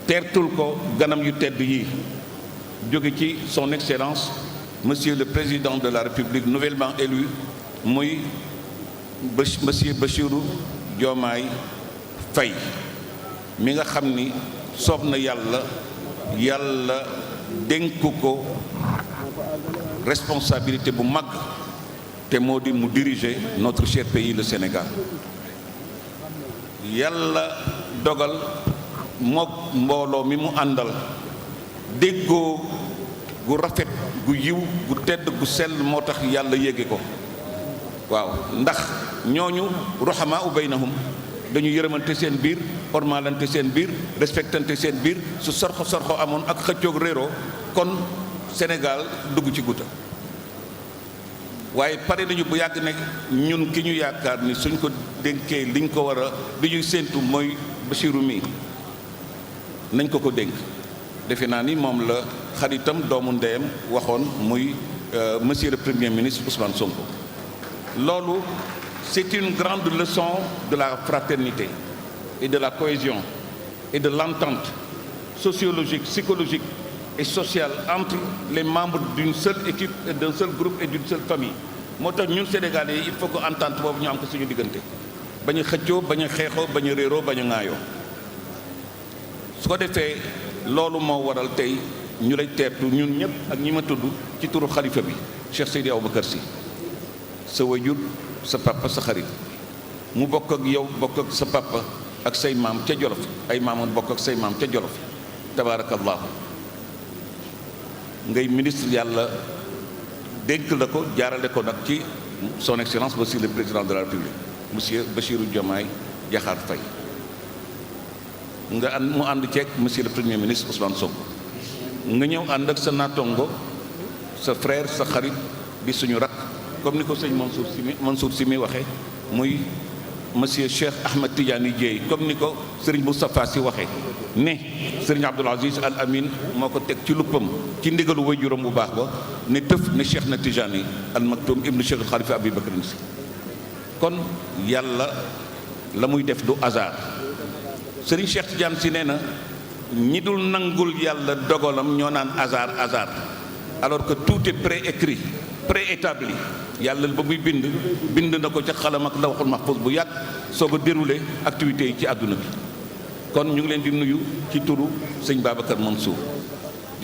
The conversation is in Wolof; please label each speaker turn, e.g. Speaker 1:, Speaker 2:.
Speaker 1: teertul ko ganam yu tedd yi jóge ci son excellence monsieur le président de la république nouvellement élu muy monsieur Bassirou Diomaye Faye mi nga xam ni soob na yàlla dénk ko responsabilité bu mag te moo di mu diriger notre cher pays le Sénégal. yàlla dogal mook mbooloo mi mu àndal déggoo gu rafet gu yiw gu tedd gu sell moo tax yàlla yéege ko waaw ndax ñooñu ruhamaa u baynahum dañu yërëmante seen biir ormalante seen biir respectante seen biir su sorxo amoon ak xëccoog réeroo kon Sénégal dugg ci guta waaye pare nañu bu yàgg ne ñun ki ñu yaakaar ni suñ ko dénkee liñ ko war a bi ñuy séentu mooy Bassirou mi nañ ko dénk defe naa ni moom la xaritam doomu ndeyam waxoon muy monsieur le premier ministre Ousmane Sonko. loolu c'est une grande leçon de la fraternité et de la cohésion et de l'entente sociologique, psychologique et sociale entre les membres d'une seule équipe et d'un seul groupe et d'une seule famille. moo tax ñun Sénégalais yi il faut que entente boobu ñu am ko suñu diggante bañ a xëccoo bañ a xeexoo bañ a réeroo bañ a ŋaayoo su ko defee loolu moo waral tey ñu lay teertu ñun ñëpp ak ñi ma tudd ci turu xalifa bi Cheikh Seydi Aboubacar Sy sa wajur sa papa sa xarit mu bokk ak yow bokk ak sa papa ak say maam ca Jolof ay maamoon bokk ak say maam ca Jolof tabaarakallaahu ngay ministre yàlla dénk la ko jaarale ko nag ci son excellence monsieur le président de la république monsieur Bassirou Diomaye Diakhar Faye nga mu ànd ceeg monsieur le premier ministre Ousmane Sonko nga ñëw ànd ak sa natongo sa frère sa xarit di suñu rak comme ni ko sëñ Mansour Sy mi waxee muy monsieur Cheikh Ahmed Tidiane Dièye comme ni ko sëriñ Moustapha Sy waxee ne sëriñ Abdoul Aziz Al Amin moo ko teg ci luppam ci ndigalu waajuram bu baax ba ne tëf ne Cheikh na Tijani Al Maktoum ibnu Cheikh Khalifa Abi Bakrin Sy kon yàlla la muy def du hasard sëriñ Cheikh Tidiane Sy nee na ñi dul nangul yàlla dogalam ñoo naan hasard alors que tout est préécrit préétabli yàlla ba muy bind na ko ca xalam ak lawhul mahfuz bu yàgg soog a déroulé activités yi ci àdduna bi kon ñu ngi leen di nuyu ci turu sëñ Babacar Mansour